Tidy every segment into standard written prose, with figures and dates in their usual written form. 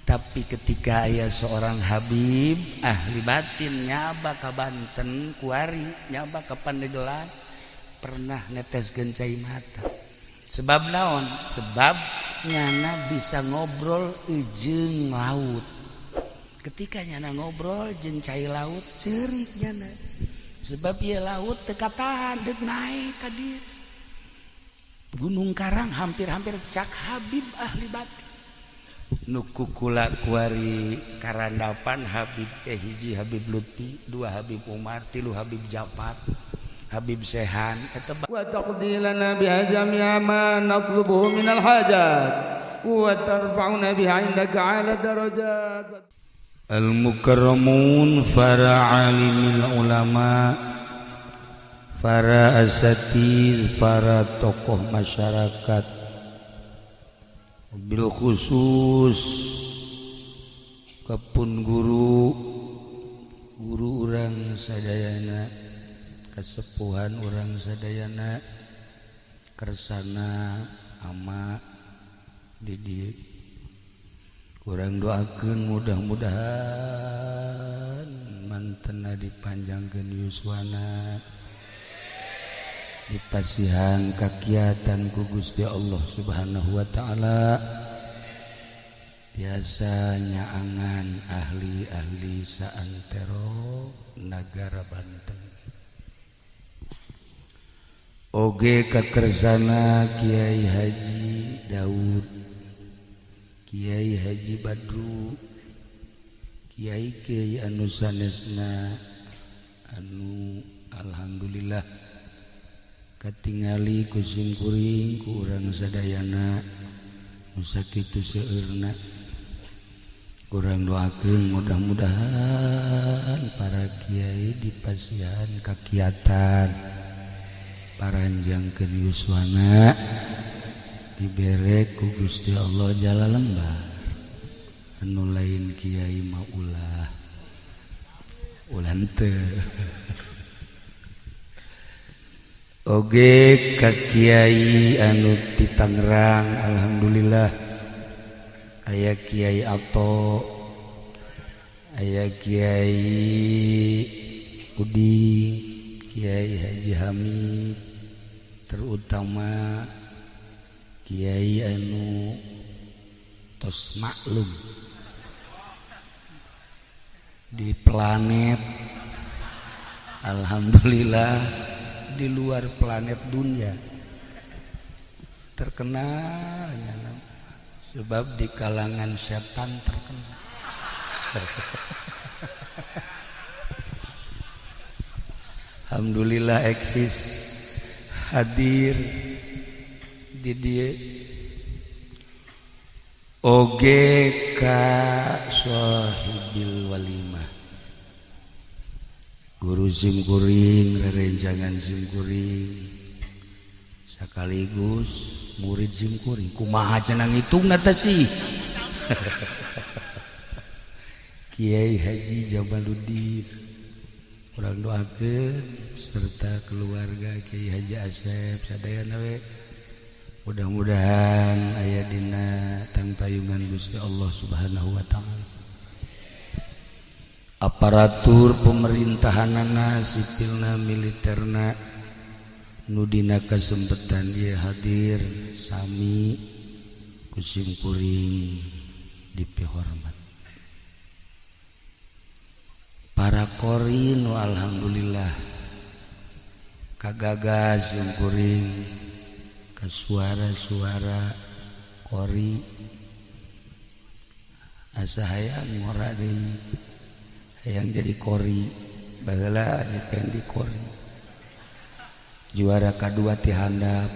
Tapi ketika aya seorang Habib ahli batin nyaba ka Banten kuari, nyaba ka Pandeglang, pernah neteskeun cai mata. Sebab naon? Sebab nyana bisa ngobrol jeung laut. Ketika nyana ngobrol jeung cai laut, ceurik nyana. Sebab ieu laut teu katahan deuk naek ka dieu. Gunung Karang hampir-hampir cak Habib ahli batin. Nu kukula kuari karandapan Habib teh hiji Habib Lutfi, dua Habib Umar, tilu Habib Jafar, Habib Sehan eta. وتقضي لنا بها جميع ما نطلبه من الحاجات وترفعنا بها عندك أعلى الدرجات. Al-mukarramun, para alimil ulama, para asatid, para tokoh masyarakat, bil khusus kepun guru guru urang sadayana, kesepuhan urang sadayana, kersana ama di dieu urang doakeun mudah-mudahan mantena dipanjangkeun yuswana, dipasihan kakiatan ku Gusti Allah Subhanahu wa taala, biasa nyaangan ahli-ahli saantero nagara Banten. Oge kakersana Kiai Haji Daud, Kiai Haji Badru, Kiai Kiai anu sanesna anu alhamdulillah katingali ku simkuring, ku urang sadayana nu sakitu seueurna. Urang doakeun mudah-mudahan para kiai dipasihan kakiatan, paranjangkeun yuswana, dibere ku Gusti Allah jala lembar. Anu lain kiai mah ulah ulah henteu. Oge ka kiai anu ti Tangerang, alhamdulillah aya Kiai Ato, aya Kiai Uding, Kiai Haji Hamid, terutama Kiai anu tos maklum di planet, alhamdulillah di luar planet dunia terkenal, sebab di kalangan setan terkenal. Alhamdulillah eksis hadir di dieu. Oge ka sahibil walimah, guru simkuring, rerencangan simkuring, sekaligus murid simkuring. Kumaha cenah ngitungna teh sih? Kiai Haji Jamaluddin urang doakeun serta keluarga Kiai Haji Asep sadayana we, mudah-mudahan aya dina tangtayungan Gusti Allah Subhanahu wa taala. Aparatur pemerintahanana, sipilna, militerna nu dina kasempetan ieu hadir sami ku simkuring dipihormat. Para qori nu alhamdulillah kagagas simkuring ka suara-suara qori, asa hayang ngora deui, hayang jadi qori. Baheula pengen di qori, juara kadua ti handap.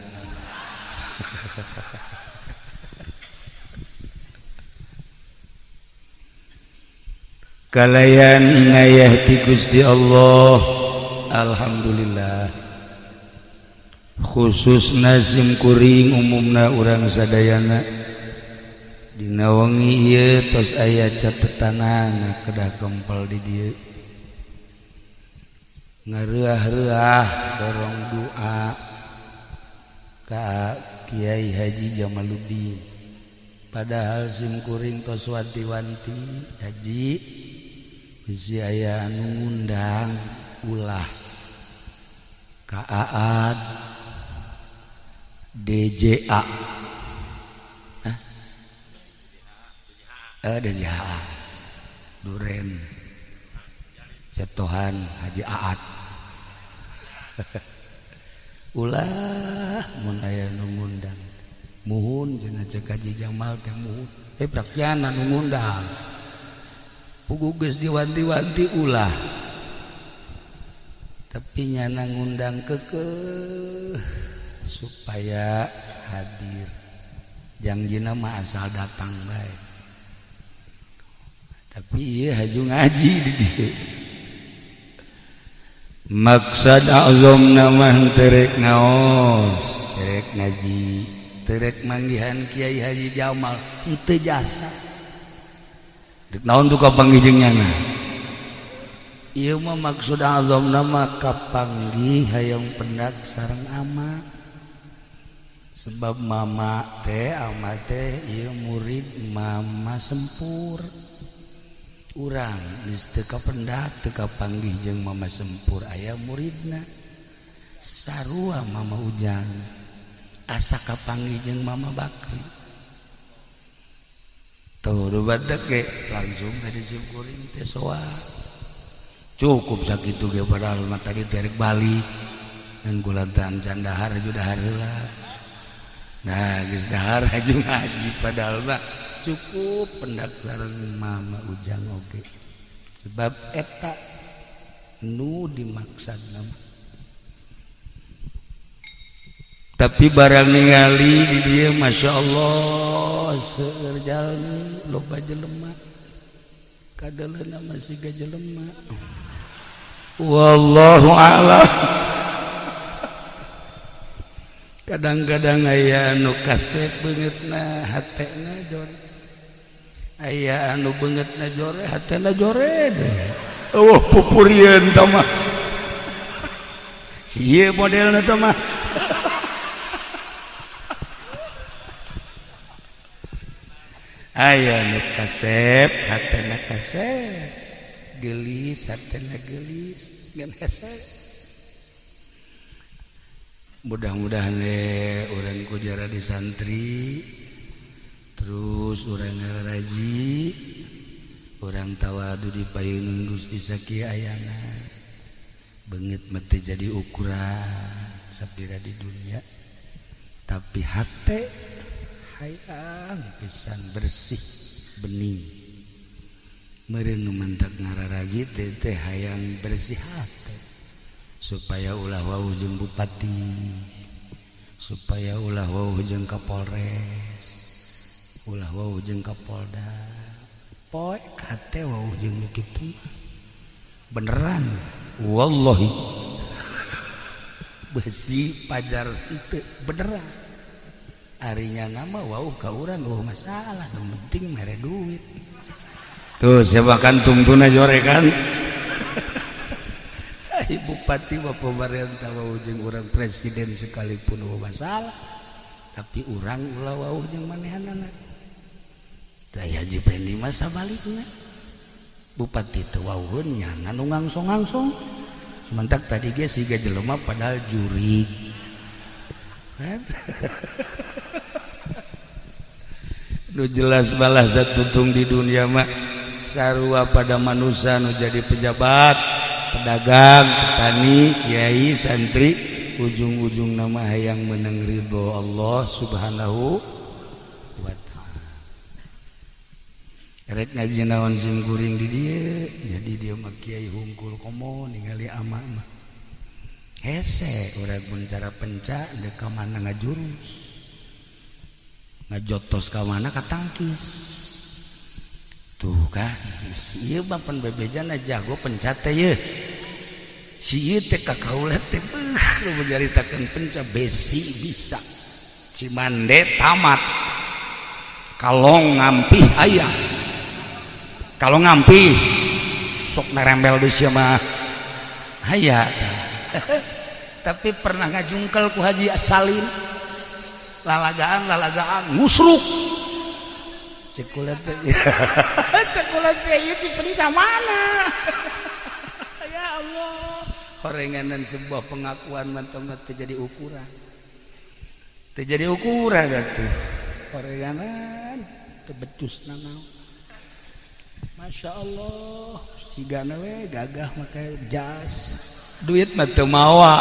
Kalayan inayah ti Gusti Allah, alhamdulillah khususna simkuring, umumna urang sadayana dina wengi ieu tos aya catetanana kedah kempel di dieu, ngareah-reah dorong doa ka Kiai Haji Jamaluddin. Padahal sim kuring tos wanti-wanti haji bisi aya anu ngundang ulah ka Aat DJA. Hah? DJA Duren Cetohan Haji Aat. Ulah mun aya nu ngundang muhun cenah cek Haji Jamal teh muhun prakjana nu ngundang puguh geus diwanti-wanti ulah tapi nyana ngundang kekeh supaya hadir jangjina mah asal datang bae tapi ieu haju ngaji di dieu. Maksad azam nama terek ngaos terek ngaji terek manggihan Kiai Haji Jamal henteu jasa dek naon tuh kapanggih jeung nyana ieu mah maksud azam nama kapanggih hayang pendak sareng ama sebab mama teh ama teh ieu murid mama sempur. Urang geus teu kapendak teu kapanggih jeung mama sempur aya muridna sarua mama Ujang asa kapanggih jeung mama Bakri tuh rubadak ge langsung tadi sim kuring teh soa cukup sakitu ge padahal mah tadi terek balik dan kulantaran can dahar haju dahar heula nah geus dahar haju ngaji padahal mah cukup pendak sareng mama Ujang oge sebab eta nu dimaksad nama tapi barang ningali di dieu Masya Allah seueur jalmi loba jelema kadaleuna masih ga jelema wallahu a'lam. Kadang-kadang aya anu kasep beungeutna hatena jore aya anu beungeutna jore hatena jore eueuh pupurieun tah mah ieu modelna tah mah aya anu kasep hatena kasep geulis hatena geulis ngan hese. Mudah-mudahan urang kujara di santri terus urang ngaraji urang tawadu di payunun Gusti sakieu ayana beungeut mah teu jadi ukuran sapira di dunia tapi hate hayang pisan bersih bening meureun nu mantak ngararaji teh hayang bersih hate supaya ulah wau jeung bupati supaya ulah wau jeung kapolres ulah wau jeung kapolda poe hate wau jeung nu kitu beneran wallahi besi pajar henteu beneran arinya nama wau ka urang eueuh masalah nu penting mere duit tuh siapa kan tungtuna jorekan bupati wa pemerintah wau jeung urang presiden sekalipun eueuh masalah tapi urang ulah wau jeung manehanana da Haji Pendi mah sabalikna bupati teu wauheun nyana nu ngangsong-ngangsong mentak tadi ge siga jelema padahal jurig kan nu jelas balas tutung di dunia mah sarua pada manusia nu jadi pejabat pedagang, petani, kiai, santri, ujung-ujung nama hayang menang ridho Allah Subhanahu wa ta'ala. Rek ngaji naon sing kuring di dieu, jadi dia mah kiai hungkul komo ningali ama mah. Hese urang mun cara penca deuk ka mana ngajurus. Ngajotos ka mana katangkis. Tuh kan, ieu mah pan bebejana jago penca teh yeuh. Si ieu teh ka kaula teh beuh nu nyaritakeun penca besi bisa. Cimande tamat. Kalong ngampih aya. Kalau ngampih sok nerembel di sia mah aya. Tapi pernah ngajungkel ku Haji Salim. Lalagaan ngusruk. Cek kula teh, cek kula teh, ieu cipenca mana? Ya Allah, horenganan sebuah pengakuan mantap teu jadi ukuran, teu jadi ukuran atuh. Horenganan teu becus nanaon. Masya Allah, cigana we gagah make jas, duit mah teu mawa.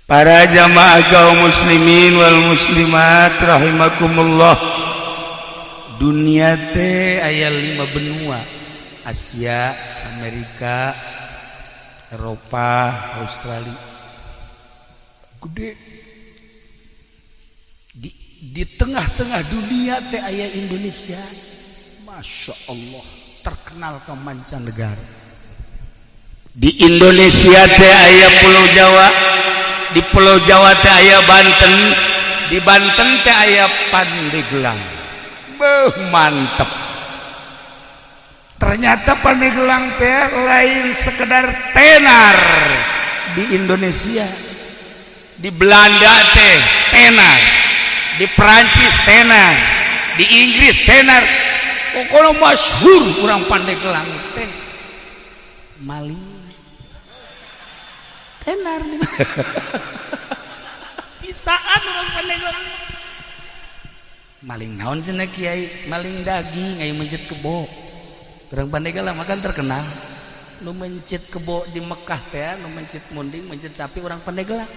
Para jamaah kaum muslimin wal muslimat rahimakumullah, dunia teh aya 5 benua: Asia, Amerika, Eropa, Australia. Gede. Di tengah-tengah dunia teh aya Indonesia. Masya Allah, terkenal ke mancanegara. Di Indonesia teh aya Pulau Jawa, di Pulau Jawa teh aya Banten, di Banten teh aya Pandeglang. Beuh, mantep. Ternyata Pandeglang teh lain sekedar tenar di Indonesia. Di Belanda teh tenar, di Perancis tenar, di Inggris tenar. Pokoknya masyhur urang Pandeglang teh maling tenar. Bisaan urang Pandeglang maling naon cenah kiai? Maling daging. Aya mencit kebo. Urang Pandeglang makan terkenal nu mencit kebo di Mekah teh, nu mencit munding, mencit sapi urang Pandeglang.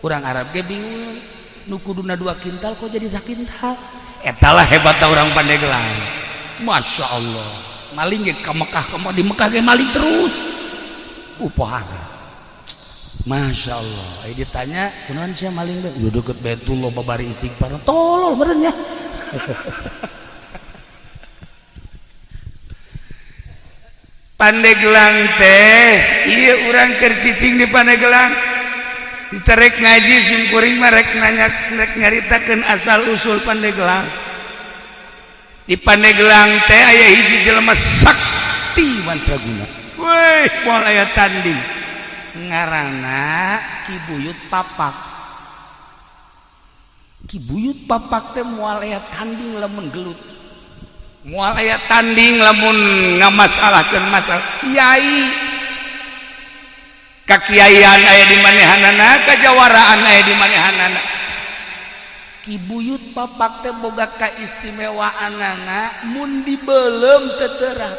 Urang Arab ge bingung, nu kuduna 2 kintal kok jadi sakintal. Eta lah hebatna urang Pandeglang. Masya Allah, maling ge ka Mekah, ka di Mekah ge maling terus upahara. Masya Allah. Ayo ditanya, kunaon sia maling teh? Udah deket Baitullah babari istighfar. Tolol meureun ya. Pandeglang teh, ieu urang keur cicing di Pandeglang. Terek ngaji sim kuring mah rek nanya, rek nyaritakeun asal usul Pandeglang. Di Pandeglang teh aya hiji jelema sakti mandraguna. Weh, moal aya tanding. Ngaranna Ki Buyut Papak. Ki Buyut Papak teh moal aya tanding lamun gelut, moal aya tanding lamun ngamasalahkeun masalah kiai. Kakiaian aya di manehanana, kajawaraan aya di manehanana. Ki Buyut Papak teh boga kaistimewaanana, mun dibeuleum teu teurak.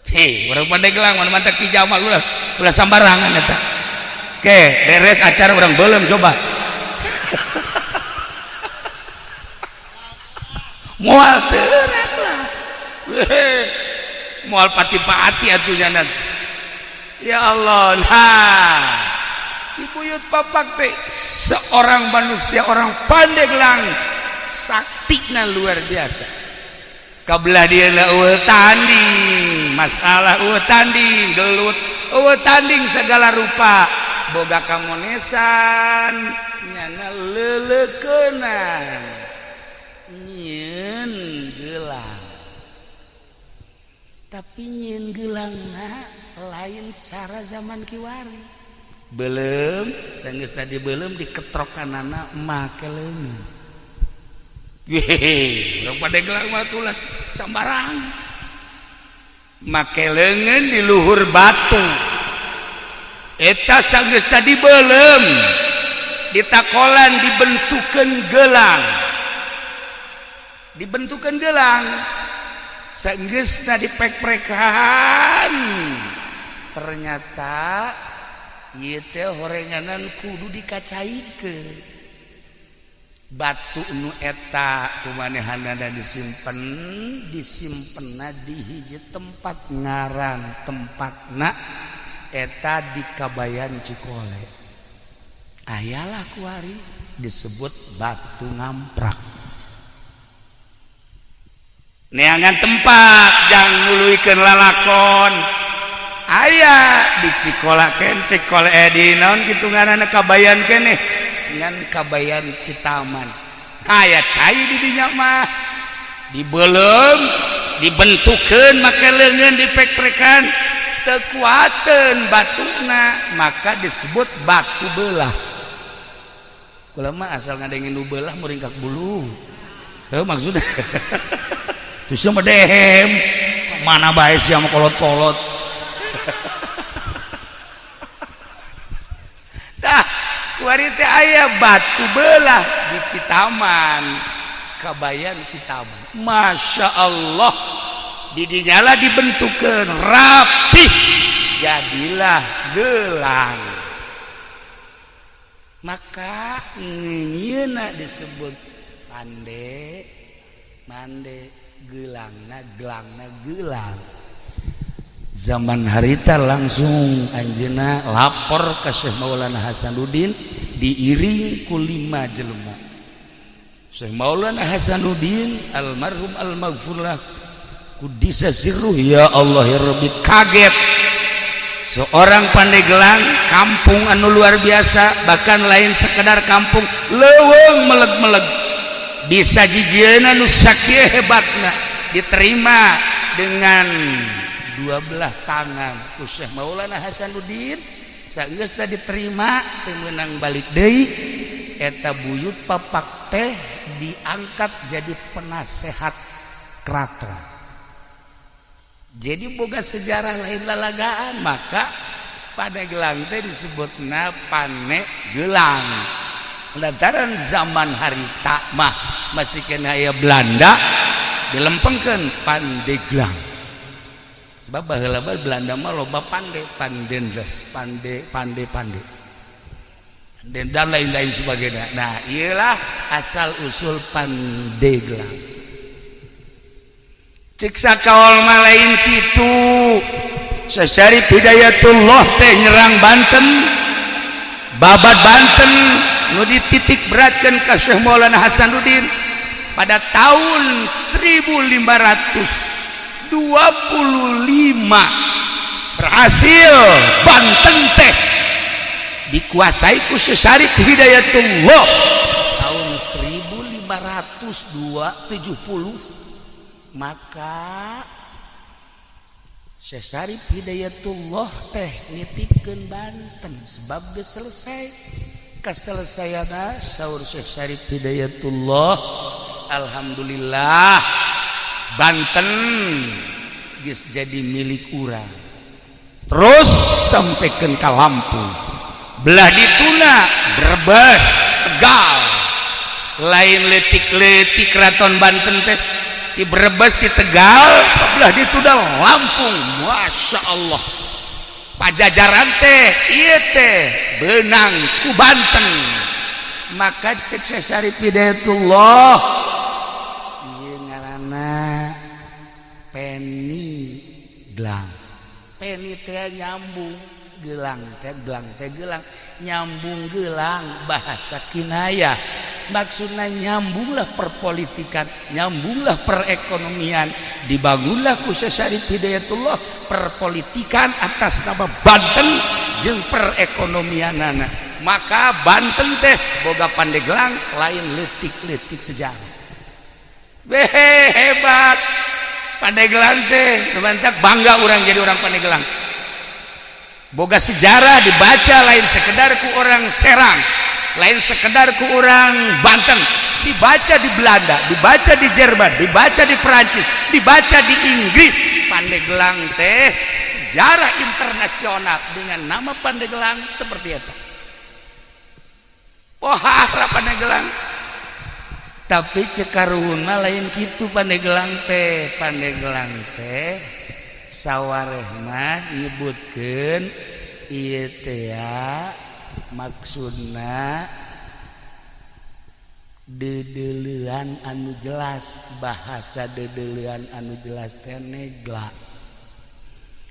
Hei, urang Pandeglang mana mantap Ki Jamal, ulah ulah sambarangan eta. Oke, beres acara urang beuleum coba. Moal teurak lah. Moal pati-pati atuh nya. Ya Allah, nah. Ki Buyut Papak teh seorang manusia, orang Pandeglang saktina luar biasa. Kabelah dia eueuh tanding, masalah eueuh tanding, gelut eueuh tanding segala rupa. Boga kamonesan, nyana leuleukeunana, nyieun gelang. Tapi nyieun geulangna lain cara zaman kiwari. Belum, sanggeus tadi belum diketrokanana make leungeun. Yehe, urang Pandeglang mah tulas sambarang. Make leungeun di luhur batu. Eta sanggeus tadi belum ditakolan dibentukeun gelang. Dibentukeun gelang. Sanggeusna dipek-prekan. Ternyata ieu teh horenganan kudu dikacaikeun. Batu nu eta kumanehanana disimpen, disimpenna di hiji tempat, ngaran tempatna eta di Kabayan Cikole. Ayalah kuari disebut batu ngamprak. Neangan tempat jang nuluykeun lalakon. Aya di Cikola ken Cikole di naon kitu ngaranna Kabayan keneh ngan Kabayan Citaman. Aya cai di dinya mah dibeuleum, dibentukeun make leungeun, dipek-prekan, teu kuateun batuna, maka disebut batu belah. Kula mah asal ngadengin nu beulah muringkak bulu. Heuh, maksudnya. Terus mah dehem. Mana bae sia mah kolot-kolot. Tah, kuari teh aya batu belah di Citaman. Kabayan Citaman. Masya Allah. Didinyala dibentukkeun rapih. Jadilah gelang. Maka ngeunyeuna disebut pande mande gelangna gelangna gelang. Zaman harita langsung anjeunna lapor ke Syekh Maulana Hasanuddin diiring ku 5 jelema. Syekh Maulana Hasanuddin almarhum almaghfurlah kudisa sirruh ya Allah ya Rabbi, kaget. Seorang Pandeglang kampung anu luar biasa, bahkan lain sekedar kampung, leuweung meleg-meleg bisa jijieuna nu sakieu hebatna diterima dengan dua belah tangan ku Syekh Maulana Hasanuddin. Sageus diterima teu meunang balik deui, eta buyut papak teh diangkat jadi penasehat keraton. Jadi boga sejarah lain lalagaan, maka Pandeglang teh disebutna Pane Gelang. Lantaran zaman harita mah masih kena aya Belanda dilempengkeun Pandeglang. Sebab baheula Belanda mah loba pande, pandendes, pande, pande, pande. Dan lain-lain sebagainya. Nah, iyalah asal usul Pandeglang. Cek sakaol mah lain kitu. Syarif Hidayatullah teh nyerang Banten, babat Banten nu dititik beratkan ka Syekh Maulana Hasanuddin pada tahun 1525 berhasil Banten teh dikuasai ku Syekh Syarif Hidayatullah tahun 1570. Maka Syekh Syarif Hidayatullah teh nitipkeun Banten sebab geus selesai. Kaselesaiana saur Syekh Syarif Hidayatullah, alhamdulillah Banten geus jadi milik urang. Terus sampaikan ka Lampung, belah dituna Brebes, Tegal, lain letik-letik keraton Banten teh di Brebes, di Tegal, belah dituna Lampung. Masya Allah, Pajajaran teh ieu teh benang ku Banten. Maka cek Syekh Syarif Hidayatullah ieu ngaranna peni gelang. Peni teh nyambung, gelang teh gelang teh gelang, nyambung gelang bahasa kinayah. Maksudnya nyambunglah perpolitikan, nyambunglah perekonomian, dibangunlah ku Syekh Syarif Hidayatullah perpolitikan atas nama Banten jeung perekonomianana. Maka Banten teh boga Pandeglang lain leutik-leutik sejarah. Behe, hebat Pandeglang teh, mantap, bangga orang jadi orang Pandeglang. Boga sejarah dibaca lain sekedar ku orang Serang, lain sekedar ku orang Banten, dibaca di Belanda, dibaca di Jerman, dibaca di Perancis, dibaca di Inggris. Pandeglang teh sejarah internasional dengan nama Pandeglang seperti itu. Wah, Pandeglang. Tapi cek karuhun mah lain kitu Pandeglang teh. Pandeglang teh sawarehna nyebutkeun ieu teh ya, maksudna dedeleuan anu jelas, bahasa dedeleuan anu jelas teh negla.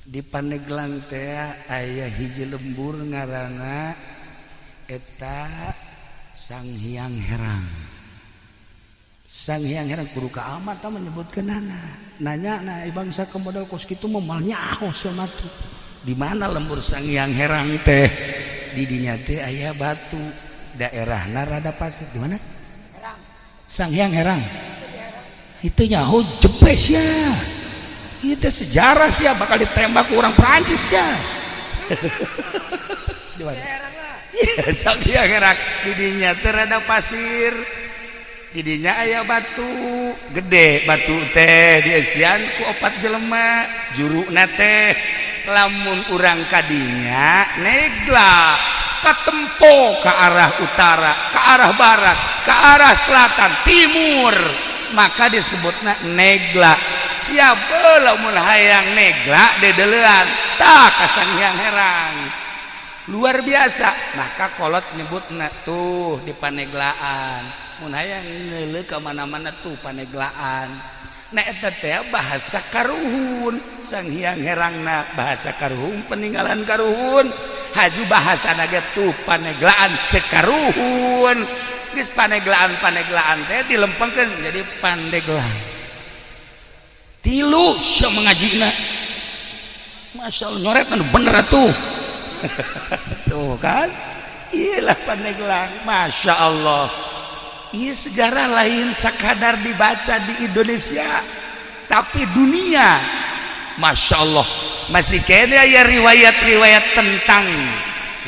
Di Pandeglang teh aya hiji lembur ngaranna eta Sang Hyang Herang. Sang Hyang Herang kudu ka amat tah menyebutkeunana. Nanya na bangsa ke modal kos kitu mah moal nyaho sia mah tuh. Di mana lembur Sang Hyang Herang teh? Di dinya teh aya batu, daerahna rada pasir. Di mana? Sang Hyang Herang. Itu nyaho jepes ya. Itu sejarah sih bakal ditembak orang Prancis ya. Di mana? Sang Hyang Herang didinya teh rada pasir, didinya aya batu gede. Batu teh dieusian ku opat jelema. Juruna teh lamun urang kadinya negla katempo ke arah utara, ke arah barat, ke arah selatan, timur, maka disebutna negla. Siapa lamun hayang negla dedelean tak ka Sang Hyang Herang, luar biasa. Maka kolot nyebutna tuh di Paneglaan, mun hayang ngeuleuh ka mana-mana tuh Paneglaan. Nah, eta teh bahasa karuhun Sang Hyang Herangna, bahasa karuhun, peninggalan karuhun. Haju bahasa naga tuh Paneglaan cek karuhun. Geus Paneglaan, Paneglaan teh dilempengkeun jadi Pandeglang. Tilu sia mengajina. Masya Allah, nyoret anu bener atuh. Tuh kan, iyalah Pandeglang. Masya Allah, iya sejarah lain sekadar dibaca di Indonesia, tapi dunia. Masya Allah, masih kene ya riwayat-riwayat tentang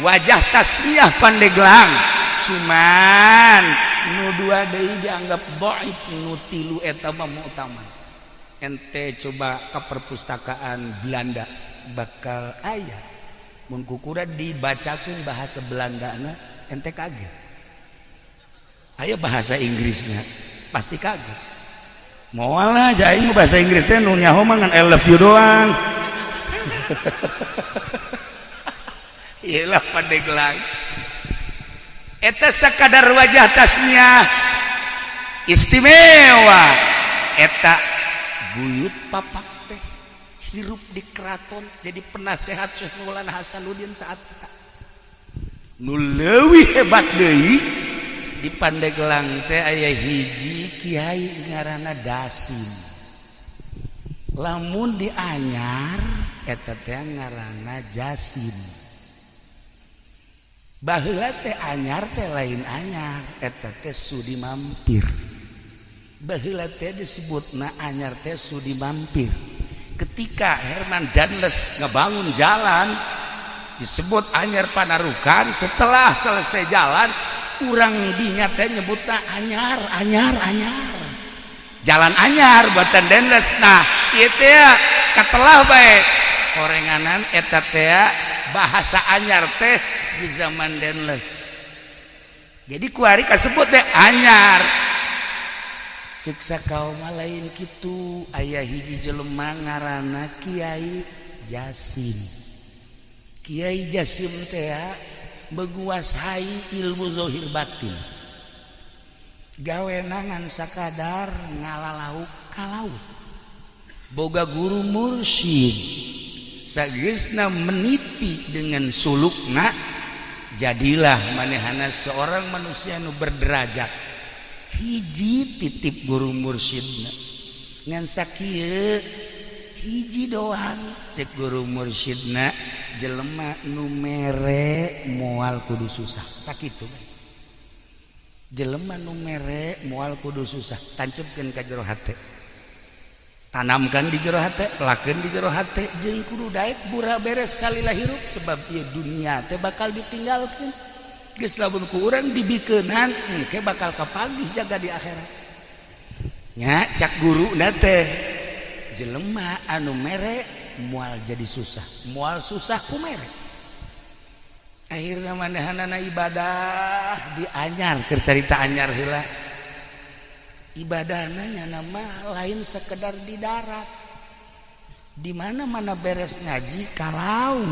wajah tasmiyah Pandeglang. Cuman nu dua deui dianggap dhaif, nu tilu eta mah mu'tamad. Ente coba ke perpustakaan Belanda, bakal aya. Mun kukura dibacakeun bahasa Belanda na, ente kaget. Aya bahasa Inggrisnya, pasti kaget. Moal lah aing bahasa Inggris teh nu nyaho mah ngan "I love you" doang. Iyalah Pandeglang eta sakadar wajah tasmiyah istimewa. Eta buyut papak teh hirup di keraton, jadi penasehat Syekh Maulana Hasanuddin saat eta. Nu leuwih hebat deui, di Pandeglang teh aya hiji kiai ngaranna Dasim. Lamun di anyar eta teh ngaranna Jasim. Baheula teh anyar teh lain anyar, eta teh sudi mampir. Baheula teh disebutna anyar teh sudi mampir. Ketika Herman Daendels ngebangun jalan disebut Anyar Panarukan, setelah selesai jalan urang dinya teh nyebutna anyar, anyar, anyar, jalan anyar buatan Daendels. Nah, ieu teh katelah bae orenganan eta teh bahasa anyar teh di zaman Daendels. Jadi kuari kasebut teh anyar. Cek sakaum lain kitu, aya hiji jelema ngaranna Kiai Jasim. Kiai Jasim teh menguasai ilmu zahir batin. Gawe ngan sakadar ngalalauk ka laut, boga guru mursyid. Sageusna meniti dengan sulukna, jadilah manehana seorang manusia nu berderajat. Hiji titip guru mursyidna ngan sakieu hiji doang. Cek guru mursyidna, jelema nu mere moal kudu susah. Sakitu bae. Jelema nu mere moal kudu susah. Tancepkeun ka jero hate, tanamkan di jero hate, lakeun di jero hate, jeung kudu daek bura beres salila hirup, sebab ieu dunia teh bakal ditinggalkeun. Geus lamun ku urang dibikeunan, engke bakal kapanggih jaga di akhirat nya. Cak guru teh, jelema anu mere moal jadi susah, moal susah ku mere. Akhirnya manehanana ibadah di anyar. Keur carita anyar heula, ibadahnya nama lain sekedar di darat. Di mana mana beres ngaji kalau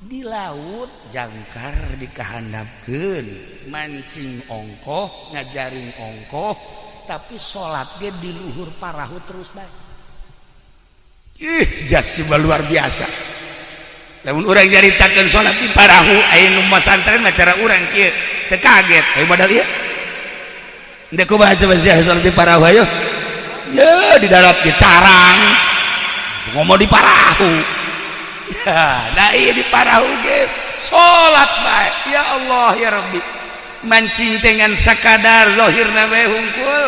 di laut, jangkar dikahandapkeun, mancing ongkoh, ngajaring ongkoh, tapi sholat dia di luhur parahu terus bae. Ih, jas luar biasa. Lamun urang nyaritakeun sholat di parahu, aya nu masantren mah cara urang kieu teu kaget. Ayo modal ieu. Ndek kumaha coba sia sholat di parahu, ayo. Ya di darat di carang. Ngomong di parahu. Ya, nah iya di parahu ge salat bae. Ya Allah ya Rabbi. Mancing dengan sakadar zahirna bae hungkul.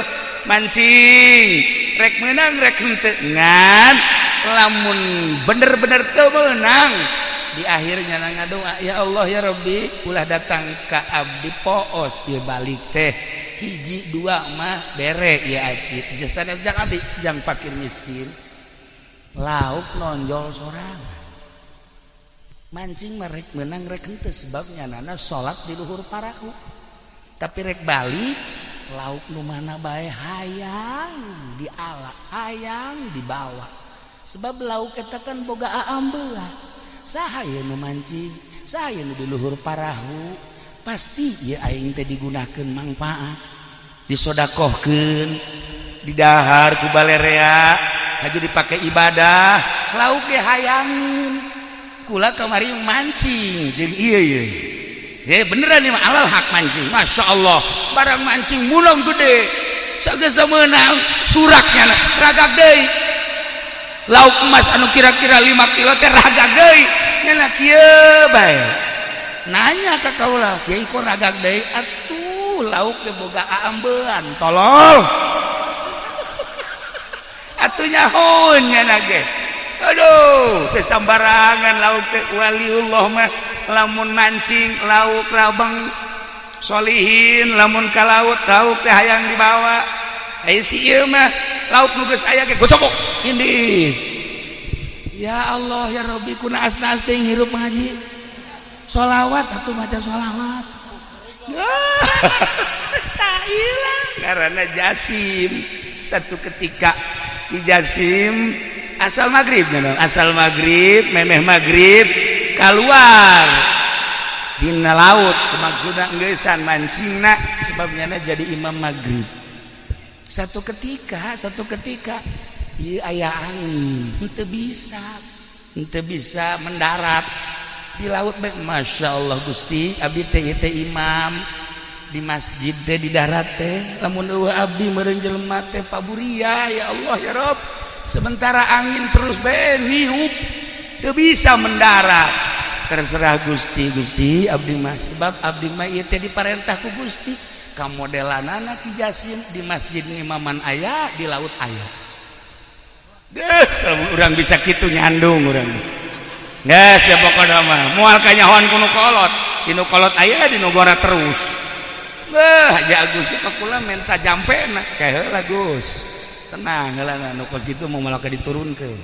Mancing rek menang rek henteu, ngan lamun bener-bener teu meunang. Di akhirnya ngadoa, "Ya Allah, ya Rabbi, ulah datang ka abdi poos ya balik teh. Hiji dua mah bere ya akid jasa jang abdi jang fakir miskin." Lauk nonjol sorangan, mancing merek menang rek henteu, sebabnya nana salat di luhur parahu. Tapi rek balik, lauk nu mana bae hayang diala, hayang dibawa, sebab lauk eta kan boga aambean. Saha nu mancing, saya nu di luhur parahu, pasti ya aing teh digunakeun manfaat, disodakohkeun, didahar ku balerea aja, dipakai ibadah. Lauk ge hayangin. Kula kamari mancing jeung ieu ieu. Ya beneran nih mah, alal hak mancing. Masya Allah, barang mancing mulong gede. Sageus meunang suraknya ragak deui. Lauk emas anu kira-kira 5 kilo teh ragak deui. Nya kieu bae. Nanya ka kaula, "Kiai, kok ragak deui?" "Atuh lauk ge boga aambean, tolol." Atuh nyahoeun nya ge. Aduh, teu sambarangan lauk teh. Waliullah mah lamun mancing lauk rabang, solihin lamun ka laut, lauk teh hayang dibawa. Aya si ieu mah lauk nu geus aya ge gocok ini. Ya Allah, ya Rabbi, ku naas-naas teh hirup ngaji. Sholawat atuh, maca sholawat. Tak hilang karena Jasim. Satu ketika di Jasim asal maghrib, asal maghrib, memeh maghrib keluar dina laut, maksudna ngeusan mancingna, sebabnya jadi imam maghrib. Satu ketika ieu aya angin, henteu bisa mendarat di laut bae. Masya Allah, Gusti, abdi teh teh imam di masjid teh, di darat teh. Lamun euweuh abdi meureun jelema teh paburia. Ya Allah, ya Rob, sementara angin terus bae niup, teu bisa mendarat. Terserah Gusti. Gusti, abdi mah, sebab abdi mah ieu teh diparentah ku Gusti. Kamodelanana Ki Jasim di masjid ngimaman aya, di laut aya. Deh, urang bisa kitu nyandung urang. Geus ya, pokona mah moal kanyahoan ku nu kolot. Di nu kolot aya, di nu gora terus. Beuh, ja Gusti ka kula menta jampena. Kae heula, Gus. Tenang heula, nu kos kitu mau malah diturunkeun.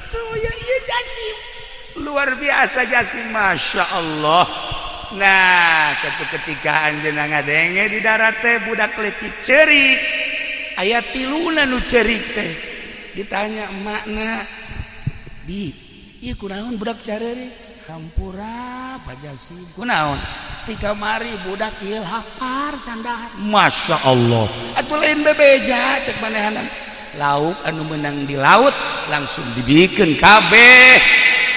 Tuh ya, iya Jasim. Luar biasa Jasim, Masya Allah. Nah, satu ketika anjeunna ngadenge di darat teh budak leutik ceurik. Aya tiluna nu ceurik teh. Ditanya emakna, "Bi, ieu kunaon budak careurik?" "Hampura, Pak Jasim." "Kunaon?" "Ti kamari budak ieu lapar can dahar." Masya Allah. Atuh lain bebeja cek manehanan. Lauk anu menang di laut langsung dibikin kabeh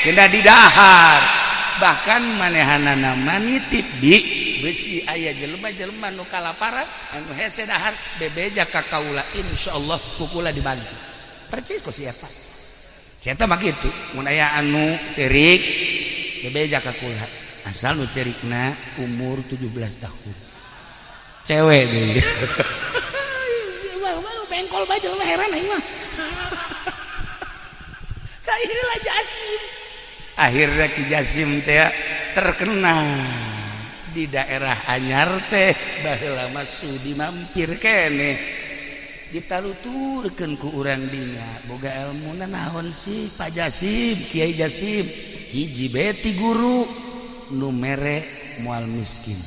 kena didahar. Bahkan manehanana nitip, "Bi, besi aya jelema-jelema nu kalaparan anu hese dahar, bebeja ka kaula, insyaallah ku kula dibantu." Percis kok siapa Siapa mah kitu, mun aya anu ceurik bebeja ka kula, asal nu ceurikna umur 17 tahun, cewek deui. Bengkol bae jelema, heran aing mah. Heula Jasim. Akhirnya Ki Jasim teh terkenal di daerah Anyar teh. Baheula mah sudi mampir kene, ditaluturkeun ku urang dinya, "Boga ilmuna naon sih, Pak Jasim, Kiai Jasim?" "Hiji beti guru, nu mere moal miskin,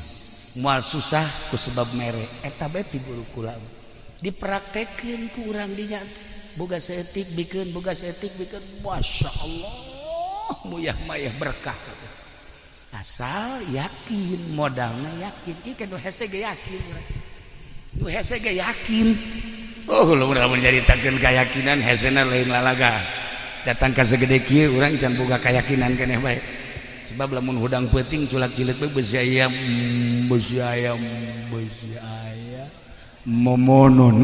moal susah ku sebab mere. Eta beti guru kula." Dipraktekeun ku urang dinya, boga seetik bikeun, boga seetik bikeun. Masya Allah, muyah mayah berkah, asal yakin, modalna yakin. Ieu nu hese ge yakin, nu hese ge yakin. Oh, lu urang menceritakeun keyakinan, hesena lain lalaga. Datang ka segede kieu urang can boga keyakinan keneh bae, sebab lamun hudang peuting culak cileuk bae, besi ayam, besi ayam, besi ayam momonon,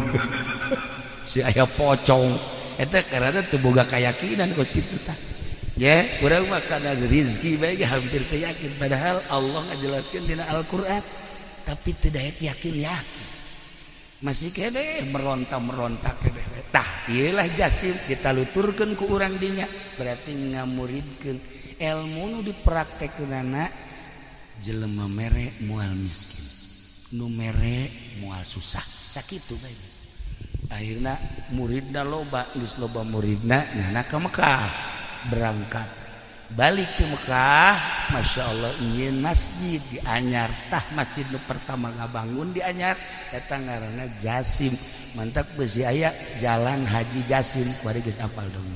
si aya pocong eta, karena teu boga keyakinan kos kitu tah. Ya, urang mah kana rizki bae hampir teu yakin, padahal Allah ngajelaskeun dina Al-Qur'an, tapi tidak yakin yakin, masih kene meronta-meronta kene. bae. Tah, ieu lah Jasim ditaluturkeun ku urang dinya, berarti ngamuridkeun ilmu nu dipraktekkeunana. Jelema mere moal miskin, nu mere moal susah, sakitu bae. Akhirna muridna loba. Geus loba muridna, nyana ka Mekah, berangkat balik ke Mekah. Masya Allah, ingin masjid di Anyar. Tah, masjid nu pertama ngabangun di Anyar eta ngaranna Jasim. Mantap, besi aya Jalan Haji Jasim kuari. Geus apal dong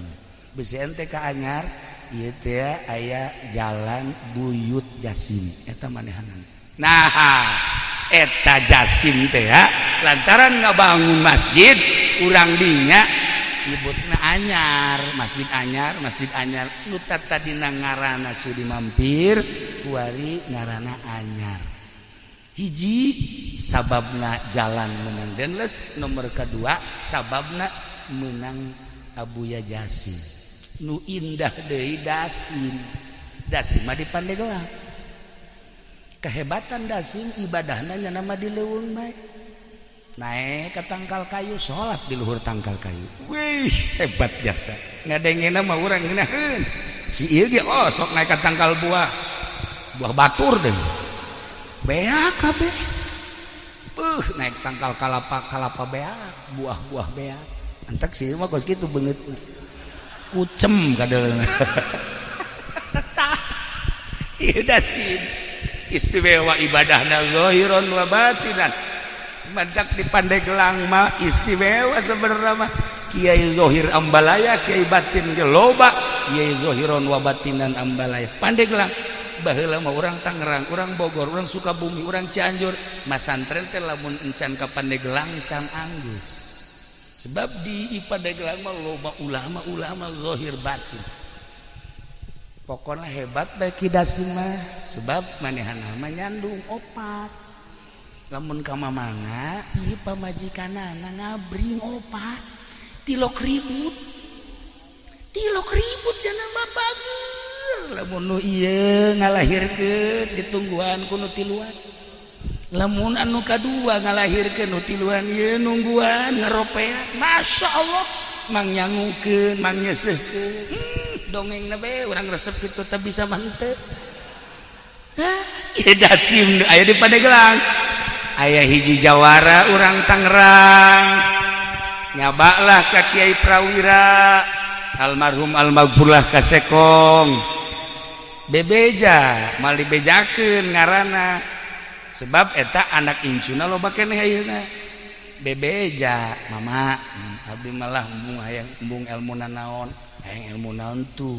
besi ente ka Anyar ieu teh aya Jalan Buyut Jasim eta manehanan. Nah, eta Jasim teh ya, lantaran ngabangun masjid, urang dinya nyebutna Anyar, Masjid Anyar, Masjid Anyar. Nu tadina ngaranna Sudimampir, kuari ngaranna Anyar. Hiji sababna jalan menang Denles, nomor kedua sababna menang Abuya Jasim. Nu indah deui Dasim. Dasim mah di Pandeglang. Kehebatan Dasim, ibadahna nya nama di leuweung bae, naik ke tangkal kayu, sholat di luhur tangkal kayu. Wih, hebat jasa ngadengena mah urang ngeunaheun si ieu ge. Oh, sok naik ke tangkal buah, buah batur deh, beak kabeh. Naik tangkal kalapa, kalapa beak, buah-buah beak. Entek sih mah kos kitu beungeut kucem kadeulna. Tah, ieu Dasim istimewa ibadahna zahiron wa batinan. Madak di Pandeglang mah istimewa sebenarnya mah. Kiai Zohir Ambalaya, Kiai batin ge loba, Kiai Zohiron wa batinan Ambalaya Pandeglang. Baheula mah urang Tangerang, urang Bogor, urang Sukabumi, urang Cianjur masantren teh lamun encan ka Pandeglang can anggeus, sebab di Pandeglang mah loba ulama-ulama zohir batin. Pokoknya hebat bae Ki Dasim mah, sebab manehna mah nyandung opat. Lamun ka mamana ieu pamajikanana ngabring opat, tilok ribut, tilok ribut jana mah bager. Lamun nu ieu ngalahirkeun, ditungguan ku nu tiluan. Lamun anu kadua ngalahirkeun, nu tiluan ieu nungguan ngaropea. Masya Allah, mang nyangukeun, mang nyeuseuhkeun. Dongeng bae urang resep kitu teh bisa mah henteu. Ieu Dasim aya di Pandeglang. Aya hiji jawara urang Tangerang, nyabalah ka Kiai Prawira almarhum almaghfurlah ka Sekong, bebeja mal dibejakeun ngaranna, sebab eta anak incuna loba keneh ayeuna. Bebeja, "Mama, abdi malah embung hayang, embung ilmu nanaon." "Hayang ilmu naon tuh?"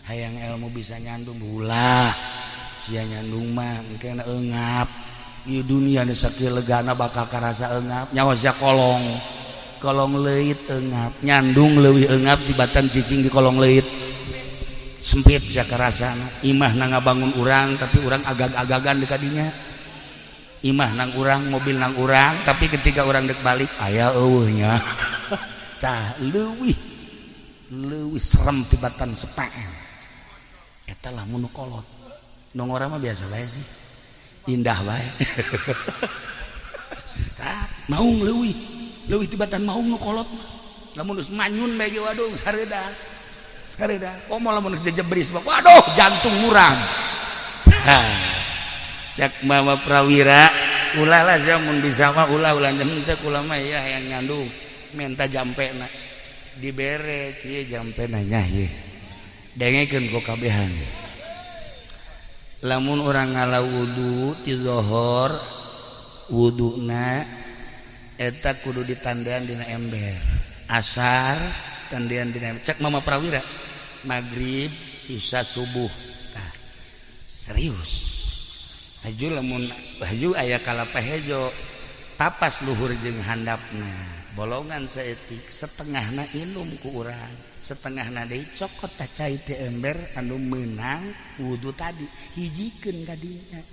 "Hayang ilmu bisa nyandung." "Ulah sia nyandung mah, engke eungap. Ieu dunia nu sakieu legana bakal karasa eungap. Nyawa sia kolong kolong leuit eungap, nyandung leuwih eungap tibatan cicing di kolong leuit sempit. Sia karasana imah na ngabangun urang, tapi urang agag-agagan di kadinya. Imah nang urang, mobil nang urang, tapi ketika urang dek balik aya eueuh nya." Tah, leuwih leuwih serem tibatan sepaen eta lah mun kolot. Nu ngora mah biasa bae sih, indah bae. Tah, maung leuwih leuwih tibatan maung nu kolot mah. Lamun geus manyun bae ge, waduh, hareuda hareuda. Komo lamun geus jejebris, waduh, jantung murang. Cek Mama Prawira, "Ulah lah sia, mun bisa mah ulah, ulah." "Henteu, kula mah ya hayang nyandung." Minta jampena, dibere kieu jampena nya. Ieu dengekeun ku kabehan. Lamun urang ngala wudu ti zohor, wuduna eta kudu ditandean dina ember. Asar tandean dina ember, cek Mama Prawira. Maghrib, Isya, subuh. Tah, serius. Haju lamun haju aya kalapa hejo, tapas luhur jeung handapna, bolongan saeutik, setengahna inum ku urang, setengahna deui cokot ta cai ti ember anu meunang wudu tadi, hijikeun ka dinya.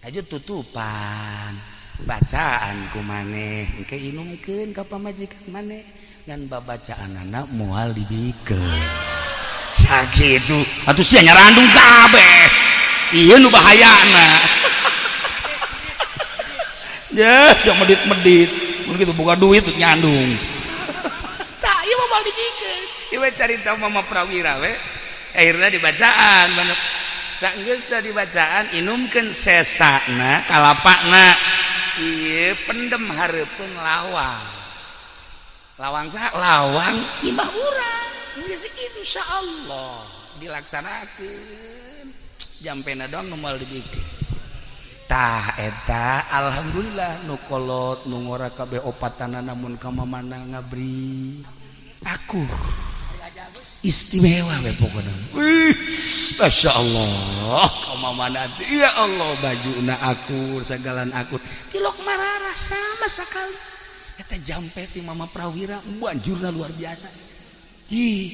Haju tutupan, bacaan ku maneh, engke inumkeun ka pamajikan maneh, ngan babacaanana moal dibikeun. Sakitu atuh sia nyarandung kabeh. Ieu nu bahayana ya, yang medit-medit mun kitu boga duit nyandung. Ieu carita Mama Prawira we. Akhirna dibacaan sanggeus dibacaan inumkeun sesana kalapakna. Ieu pendem hareupeun lawang. Lawang saha? Lawang imah urang. Geus insyaallah dilaksanakeun. Jampena doang nu moal dibikin. Tah eta alhamdulillah nu kolot nu ngora kabeh opatana namun ka mamana ngabri aku istimewa we pokona. Wih, Masya Allah ka mamana ya Allah bajuna akur sagalan akur tilok mararah sama sekali eta jampe ti Mama Prawira banjurna luar biasa. Ih.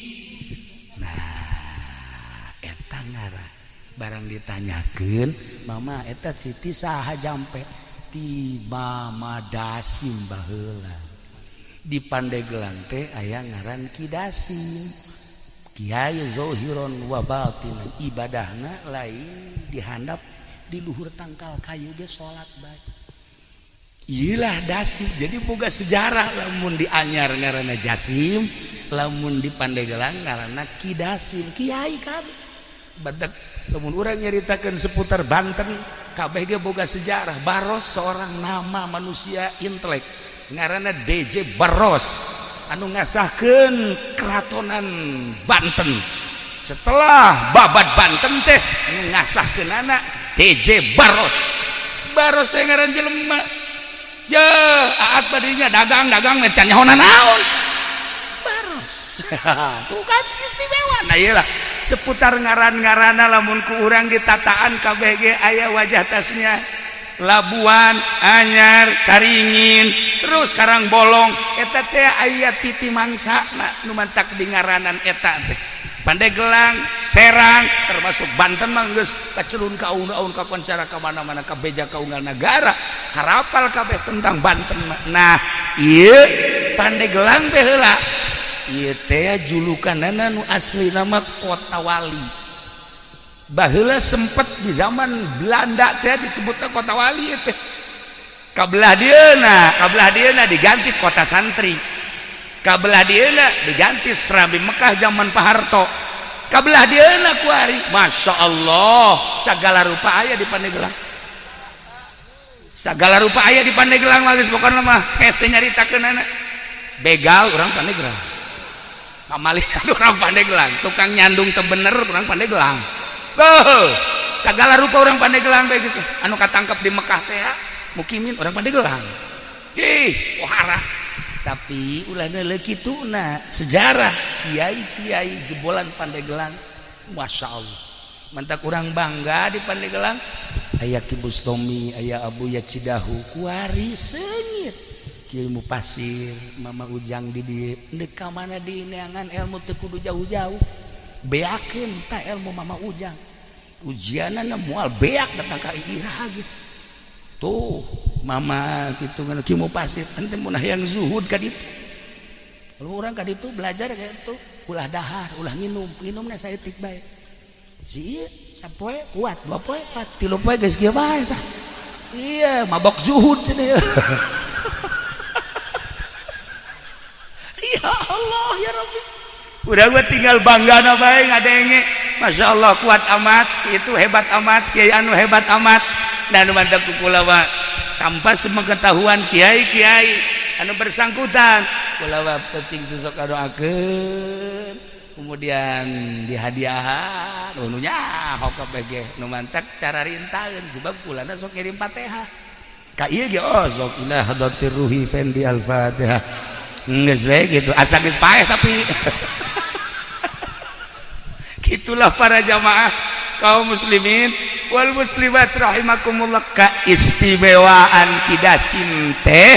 Nah eta ngarah barang ditanyakeun mama eta Siti saha jampe ti Mama Dasim baheula di Pandeglang teh aya ngaran Ki Dasim Kiai Zohiron wa batinan ibadahna lain dihandap di luhur tangkal kayu ge salat bae. Iyalah Dasim jadi boga sejarah lamun di Anyar ngaranna Jasim lamun di Pandeglang ngaranna Ki Dasim kiai kabeh. Badak lamun urang nyaritakeun seputar Banten kabeh ge boga sejarah. Baros seorang nama manusia intelek ngaranna DJ Baros anu ngasahkeun keratonan Banten. Setelah babat Banten teh ngasahkeunana DJ Baros. Baros teh ngaran jelema. Ya, aat badinya dagang-dagang can nyaho naon. Baros. Tuh kan istimewa. Nah iyalah seputar ngaran-ngarana lamun ku urang ditataan KBG aya wajah tasnya. Labuan, Anyar, Caringin, terus Karangbolong eta teh aya titi mangsana nu mantak di ngaranan eta teh. Pandeglang, Serang, termasuk Banten mah geus kacelun ka aun-aun ka koncara ka mana-mana ka beja ka unggal nagara. Harapal kabeh tentang Banten mah. Nah, ieu Pandeglang teh heula. Ieu teh julukanana nu asli nama Kota Wali. Baheula sempet di zaman Belanda teh disebutna Kota Wali teh. Kabelah dieuna diganti Kota Santri. Kabelah dieuna diganti Serambi Mekah zaman Pak Harto. Kabelah dieuna kuari, Masya Allah segala rupa aya di Pandeglang. Segala rupa aya di Pandeglang mah geus pokona mah hese nyaritakeunana. Begal urang Pandeglang. Pamalihan urang Pandeglang, tukang nyandung teu bener urang Pandeglang. Oh, segala rupa orang Pandeglang bae geus anu katangkep di Mekah teh mukimin orang Pandeglang. Ih, wahara. Tapi ulah neuleuh kituna sejarah kiai-kiai jebolan Pandeglang, Masya Allah. Mantak urang bangga di Pandeglang aya Ki Bustomi, aya Abu Yacidahu, kuari seungit. Kiai Mupasir, Mama Ujang di dieu, deuk ka mana dineangan ilmu teu kudu jauh-jauh. Beakeun ta ilmu Mama Ujang. Ujianana moal beak datang ka iraha gitu. Tuh mama gitu kan Ki Mupasir ente mun hayang zuhud ka ditu. Kalau urang ka ditu belajar kayak itu ulah dahar, ulah nginum, nginumna saeutik bae. Si ieu sapoe kuat, dua poe kuat, tilu poe geus kieu bae tah. Iya, mabok zuhud cenah. Ya Allah ya Rabbi. Udah gua tinggal bangga na bae ngadenge. Masya Allah kuat amat, itu hebat amat, kiai anu hebat amat. Dan mantap kula mah tanpa sepengetahuan kiai-kiai anu bersangkutan kula mah penting sosok doakeun kemudian dihadiahan nu nyaho kabeh ge nu mantak cara rintaeun sebab kulana sok ngirim Fatihah ka ieu ge oh sok ila hadratir ruhi fendi al-Fatihah geus we gitu asa geus paeh tapi gitulah para jamaah kaum muslimin wal muslimat rahimakumullah. Keistimewaan Ki Dasim teh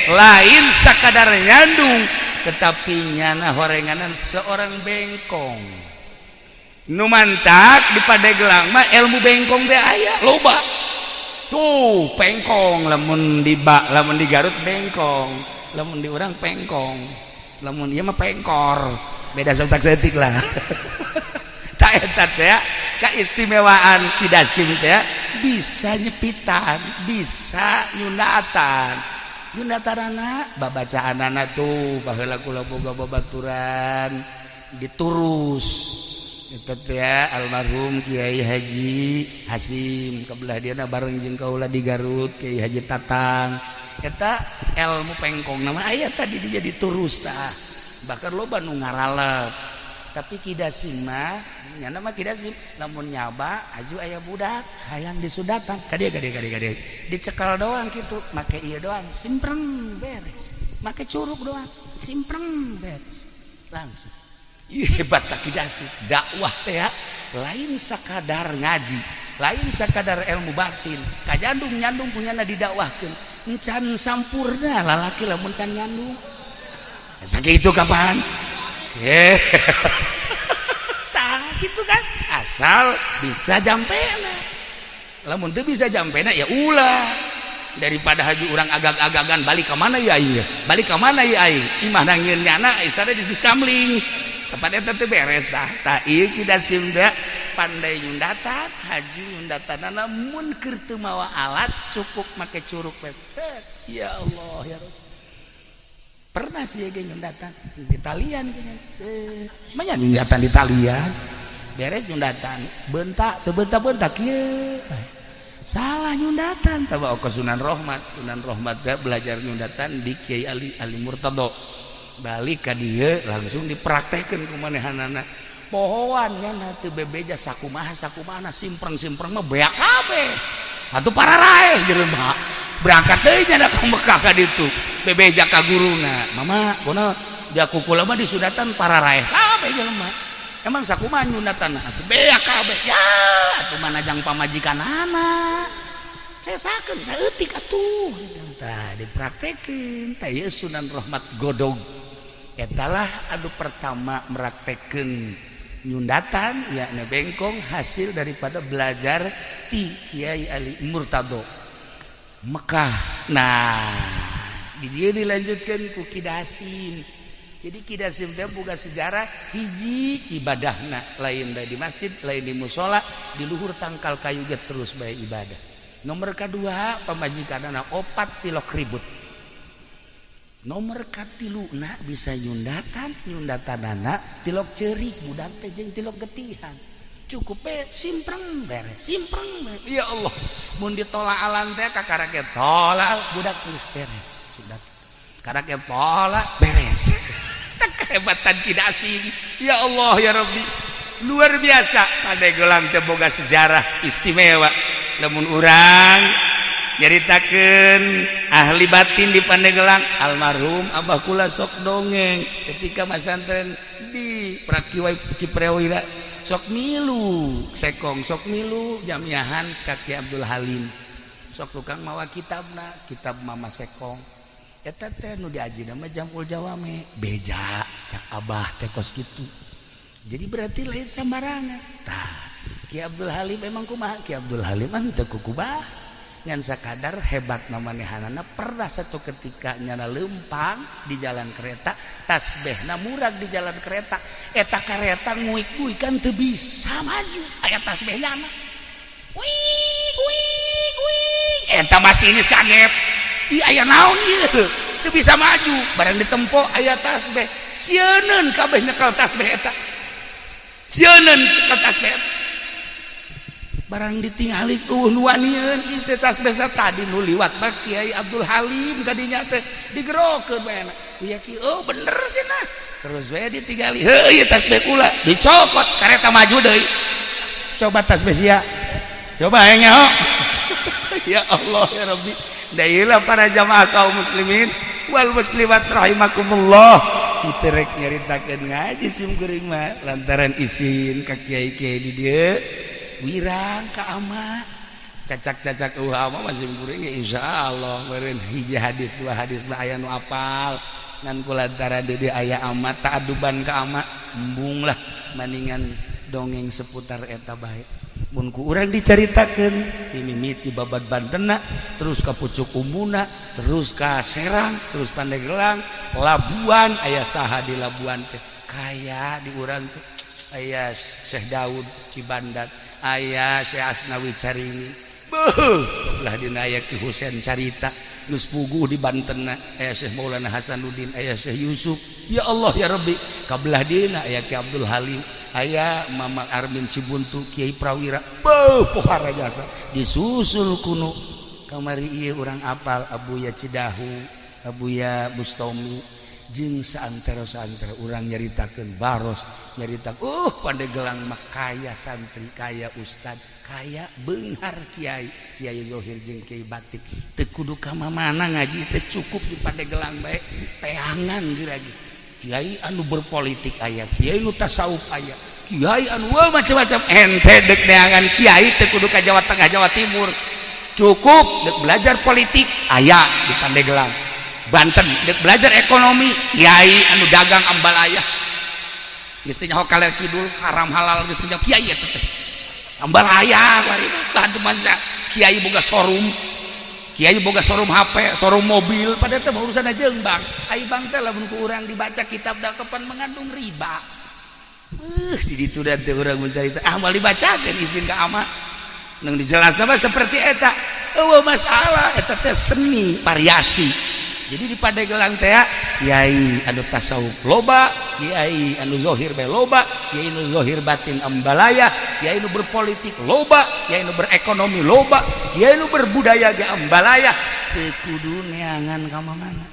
lain sakadar nyandung tetapi nyana horenganan seorang bengkong nu mantak di Pandeglang mah ilmu bengkong teh aya loba tuh pengkong lamun di bak lamun di Garut bengkong lamun di urang pengkong lamun ieu mah pengkor beda sautak setik lah. Tak eta teh keistimewaan Ki Dasim teh bisa nyepitan bisa nyunatan nyunatanana babacaanana tuh baheula kula boga babaturan Diturus eta teh almarhum Kiai Haji Hasim, kebelah dia bareng jeung kaula di Garut, Kiai Haji Tatang. Eta ilmu pengkong nama aya tadi dia diturus tah. Bahkan loba nu ngaralep, tapi Ki Dasim mah nyana mah. Ki Dasim lamun nyaba aju aya budak hayang disundatan, kadieu, kadieu, kadieu, kadieu, dicekal doang gitu, make ieu doang, simpreng, beres. Make curug doang, simpreng, beres langsung. Ih, hebat tak Ki Dasim dakwah teh ya. Lain sakadar ngaji, lain sakadar ilmu batin, kajandung nyandung punya didakwahkeun. Encan sampurna lalaki lamun can nyandung. Sakitu kapan eh tah gitu kan, asal bisa jampena. Lamun teu bisa jampena ya ulah, daripada haji urang agag-agagan, balik ke mana ya aing, balik ke mana ya aing, imah nangieun nyana isana di sisamling tempat eta teu beres tah. Tah, ieu Ki Dasim teh pandai nyundatan, haju nyundatanana mun keur teu mawa alat, cukup make curug. Ya Allah ya Rabb, pernah sih ge nyundatan di talian. Banyak nyundatan di talian, beres nyundatan, bentak teu bentak-bentak kieu, salah nyundatan. Tawa ke Sunan Rohmat. Sunan Rohmat teh belajar nyundatan di Kiai Ali Ali Murtado, balik ka dieu langsung dipraktekkeun ku manehanana. Pohoan nya teu bebeja sakumaha sakumaha, simpreng-simpreng mah beak kabeh atuh, pararaeh jelema. Berangkat deui nya ka Mekah ka ditu, bebeja ka guruna, "Mama, kono dia kukula mah disundatan pararaeh kabeh jelema. Emang sakumaha nyundatan atuh beak kabeh?" "Ya atuh mana jang pamajikanana, sesakeun saeutik atuh." Tah, dipraktekeun. Tah, ieu Sunan Rahmat Godog etalah anu pertama meraktekeun nyundatan yakni bengkong hasil daripada belajar ti Kiai Ali Murtado Mekah. Nah, di dia dilanjutkan ku Ki Dasim. Jadi Ki Dasim teh boga sejarah hiji, ibadahna lain di masjid, lain di musola, di luhur tangkal kayu ge terus bae ibadah. Nomor kedua, pamajikanana opat, tilok ribut. Nomor katilu na bisa nyundatan, nyundatanana tilok cerik budak teh jeung tilok getihan, cukup be simpreng, beres, simpreng beres. Ya Allah, mun ditolak alan teh kakara ge tolak budak geus beres sudah, karena ge tolak beres. Kehebatan tidak asing. Ya Allah ya Rabbi, luar biasa. Pandeglang teh boga sejarah istimewa. Lamun urang nyaritakeun ahli batin di Pandeglang, almarhum Abah kula sok dongeng ketika masantren di Prakiwa Kiprewira, sok milu sekong, sok milu jamiahan ka Ki Abdul Halim, sok tukang mawa kitabna, kitab Mama Sekong eta teh nu diaji nama Jamul Jawame. Beja cak Abah teh kos kitu. Jadi berarti lain sambarangan. Tah, Ki Abdul Halim emang kumaha? Ki Abdul Halim mah teu kukubah, ngan sakadar hebat manehanana. Pernah satu ketika nyana lempang di jalan kereta, tasbehna murag di jalan kereta eta. Kareta nguik-nguik kan teu bisa maju, aya tasbeh nyana, wih wih wih. Eta masinis kaget, ih, aya naon ieu, teu bisa maju. Barang ditempo aya tasbeh, sieuneun kabeh nyekel tasbeh eta, sieuneun nyekel tasbeh eta. Barang ditingali, nu wanieun teh tasbeh tadi nu liwat mah Kiai Abdul Halim. Kadinya teh digerokeun bae ya ki. Oh, bener cenah. Terus we ditinggali, heuh, ieu tasbeh kula. Dicokot, kareta maju deui. Coba tasbeh sia, coba hayang nyaho. Ya Allah ya Rabbi. Dailah para jamaah kaum muslimin wal muslimat rahimakumullah, teu rek nyaritakeun ngaji sim kuring mah lantaran isin ka kiai-kiai di dieu, wirang ka ama, cacak-cacak ama masih kuring ya. Insyaallah meureun hiji hadis dua hadis mah aya nu apal, ngan kulantaran di dieu aya ama, ta'aduban ka ama, embung lah, maningan dongeng seputar eta bae. Mun ku urang dicaritakeun ti mimiti babad Bantena, terus ka Pucuk Umbuna, terus ka Serang, terus Pandeglang, Labuan, aya saha di Labuan teh? Kaya di urang teh aya Syekh Daud Cibandat, aya Syekh Asnawi Carini. Beuh, belah dina aya Ki Husen carita geus puguh di Banten, aya Syekh Maulana Hasanuddin, aya Syekh Yusuf. Ya Allah ya Rabbi, kabelah dina aya Ki Abdul Halim, aya Mama Armin Cibuntu, Kiai Prawira. Beuh, pohara jasa disusul kuno kamari ieu urang apal Abuya Cidahu, Abuya Bustomi, jeung saantero-saantero urang nyaritakeun Baros, nyarita Pandeglang mah kaya santri, kaya ustad, kaya beunghar kiai, kiai zohir jeung kiai batin. Teu kudu ka mana ngaji teu, cukup di Pandeglang bae teangan geura. Kiai anu berpolitik aya, kiai nu tasawuf aya, kiai anu wah, macam-macam. Ente dek neangan kiai teu kudu ka Jawa Tengah, Jawa Timur, cukup dek belajar politik aya di Pandeglang, Banten. Dek belajar ekonomi, kiai anu dagang ambalaya, geus teh nyaho kaler kidul, haram halal geus teh kiai eta teh ambalaya. Kuari lah masa kiai boga showroom, kiai boga showroom HP, showroom mobil, pada teh urusan jeung bank. Ai bank teh lamun ku urang dibaca kitab da kapan mengandung riba. Di ditu da teh urang mencari, ah, moal dibacakeun, izin ka ama nang dijelasna mah seperti eta. Eueuh masalah, eta teh seni variasi. Jadi di Pandeglang teh kiai anu tasawuf loba, kiai anu zohir bae loba, kiai anu zohir batin ambalaya, kiai anu berpolitik loba, kiai anu berekonomi loba, kiai anu berbudaya ge ambalaya. Teu kudu neangan ka mana.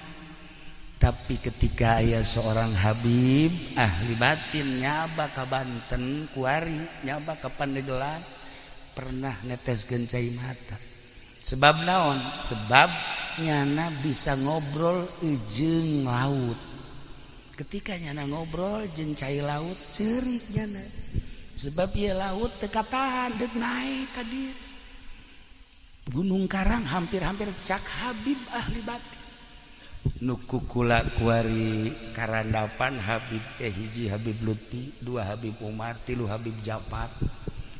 Tapi ketika aya seorang Habib ahli batin nyaba ka Banten kuari, nyaba ka Pandeglang, pernah neteskeun cai mata. Sebab naon? Sebab nyana bisa ngobrol jeung laut. Ketika nyana ngobrol jeung cai laut, cerik nyana, sebab ieu laut teu katahan deuk naik ka dieu. Gunung Karang hampir-hampir, cak Habib ahli batin nu kukula kuari karandapan. Habib teh hiji Habib Lutfi, dua Habib Umar, tilu Habib Japar,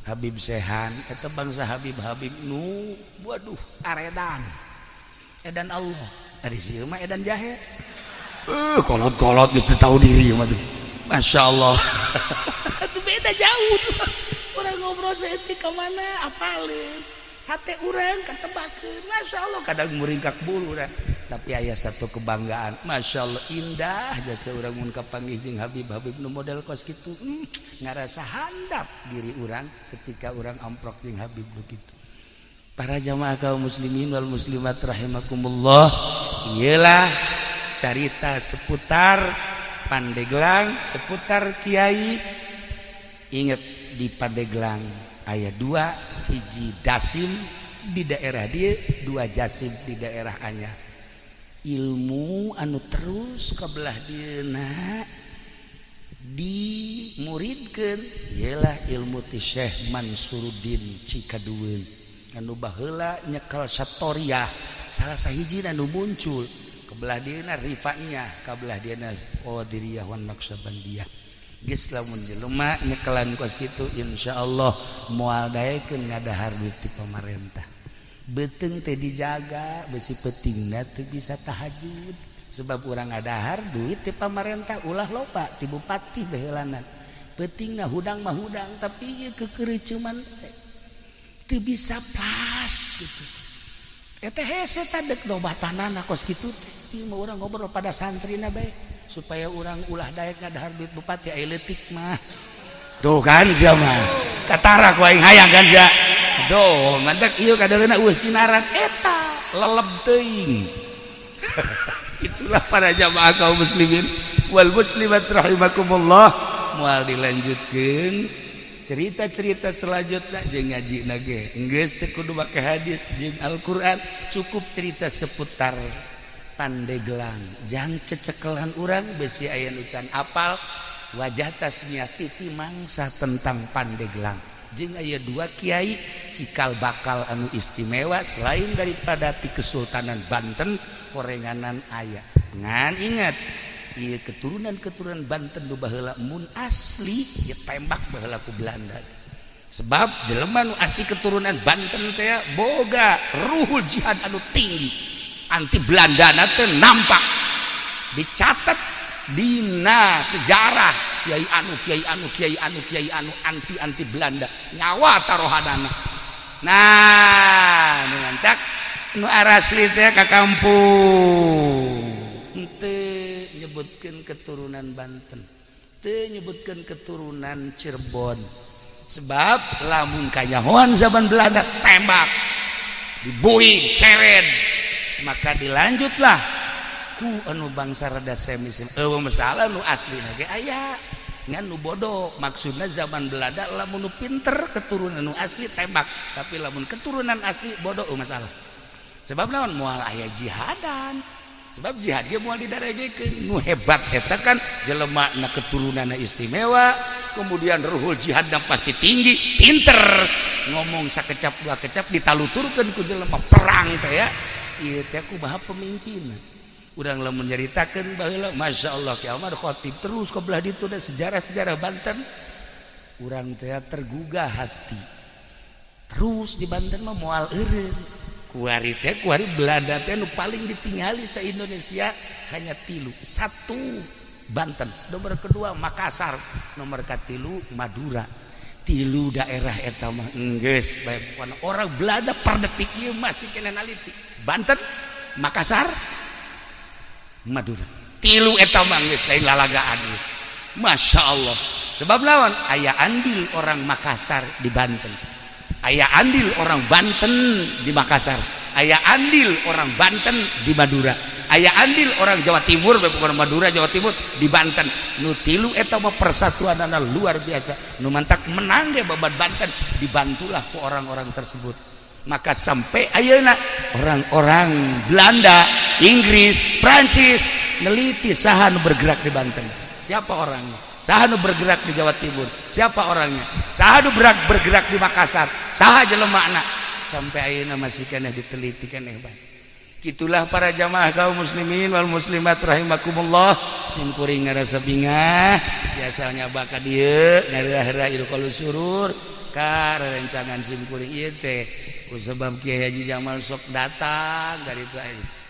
Habib Sehan. Eta bangsa Habib-habib nu waduh, aredan edan Allah. Ari sieun mah edan jahe, kolot-kolot geus teu tahu diri mah tuh. Masya Allah, itu beda jauh tuh. Urang ngobrol saeutik ka mana apaleun hate urang katebakeun. Masya Allah, kadang muringkak bulu urang, tapi aya satu kebanggaan. Masya Allah, indah jasa urang mun kapanggih jeung Habib-habib nu model kos kitu. Ngarasa handap diri urang ketika urang amprok jeung Habib begitu. Para jamaah kaum muslimin wal muslimat rahimakumullah, iyalah carita seputar Pandeglang, seputar kiai. Ingat, di Pandeglang aya dua, hiji Dasim di daerah dia, dua Jasim di daerah Anyar. Ilmu anu terus kebelah dieuna dimuridkeun ialah ilmu ti Syekh Mansuruddin Cikadueun anu baheula nyekel Satoriah, salah sahiji anu muncul kebelah dieuna Rifaiyah, kabelah dieuna Qadiriyah wan Naqsabandiyah. Geus lamun jelema nyekelan kos kitu, insyaallah moal daekeun ngadahar duit ti pamarentah. Beuteung teh dijaga, besi peutingna teu bisa tahajud sebab urang ngadahar duit ti pamarentah. Ulah loba ti bupati baheulanan, peutingna hudang mah hudang, tapi ieu kekeureuceuman teh teu bisa pas gitu. Eta hese tah deuk dobatanana kos kitu teh. Ieu mah urang ngobrol pada santrina bae supaya urang ulah daek ngadahar duit bupati. Aya leutik mah tuh kan sia mah katara ku aing hayang kan sia. Aduh, mantak ieu kadaleuna eueuh sinaran eta leleb teuing. Itulah para jamaah kaum muslimin wal muslimat rahimakumullah. Moal dilanjutkeun cerita-cerita selanjutnya jeung ngaji ge geus teu kudu make hadis jeung Al-Qur'an, cukup cerita seputar Pandeglang jang cecekelan urang besi aya nu can apal wajah tasmiah titi mangsa tentang Pandeglang jeung aya dua kiai cikal bakal anu istimewa selain daripada ti Kesultanan Banten. Korenganan aya ngan ingat ieu keturunan-keturunan Banten nu baheula mun asli ditembak baheula ku Belanda, sebab jelema nu asli keturunan Banten teh boga ruhul jihad anu tinggi, anti Belanda teh nampak dicatat dina sejarah. Kiai anu, kiai anu, kiai anu, kiai anu anti anti Belanda, nyawa taruhanana. Nah. Tah, nu mantak nu arasli teh ka kampung. Henteu nyebutkeun keturunan Banten. Teu nyebutkeun keturunan Cirebon. Sebab lamun kanyahoan zaman Belanda, tembak, dibui, seret. Maka dilanjutlah ku anu bangsa rada semi semi. Eueuh masalah, nu asli ge aya ngan nu bodoh. Maksudna zaman Belanda lamun nu pinter keturunan nu asli tembak, tapi lamun keturunan asli bodoh, eueuh masalah. Sebab naon? Moal aya jihadan, sebab jihad ge moal didaregekeun. Nu hebat eta kan jelema na keturunanna istimewa, kemudian ruhul jihadna pasti tinggi, pinter ngomong sakecap dua kecap ditaluturkeun ku jelema perang teh ya. Ieu teh kumaha pemimpin urang lamun nyaritakeun baheula, Masya Allah, Ki Ahmad Khatib terus ke belah ditu da sejarah-sejarah Banten, urang teh tergugah hati. Terus di Banten mah moal eureun kuari teh, kuari Belanda teh nu paling ditingali sa Indonesia hanya tilu: satu Banten, nomor kedua Makassar, nomor katilu Madura. Tilu daerah eta mah enggeus bae pokona orang Belanda per detik ieu masih kena naliti. Banten, Makassar, Madura, tilu eta mah geus lain lalagaan geus. Masya Allah, sebab lawan aya andil orang Makassar di Banten, aya andil orang Banten di Makassar, aya andil orang Banten di Madura, aya andil orang Jawa Timur, bukan Madura, Jawa Timur di Banten. Nu tilu eta mah persatuanana luar biasa. Nu mantak menang ge babat Banten dibantulah ku orang-orang tersebut. Maka sampai ayeuna orang-orang Belanda, Inggris, Prancis neliti saha nu bergerak di Banten, siapa orangnya, saha nu bergerak di Jawa Timur, siapa orangnya, saha nu bergerak di Makassar, saha jelemana. Sampai ayeuna masih keneh diteliti keneh bae. Gitulah para jamaah kaum muslimin wal muslimat rahimakumullah. Sim kuring ngarasa bingah biasanya baka dieu ngareurah idkhalus surur ka rerencangan sim kuring ieu teh ku sebab Kiai Haji Jamal sok datang dari itu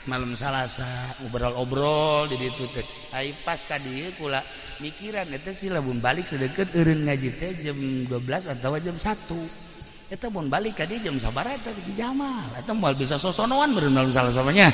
malam Salasa obrol-obrol di ditu teh. Ai pas ka dieu kula mikiran eta sih, lamun balik sedeket eureun ngaji teh jam 12 atau jam 1, eta mun balik ka dieu jam sabaraha eta di Jamal eta moal bisa sosonoan meureun malam Salasa mah nya.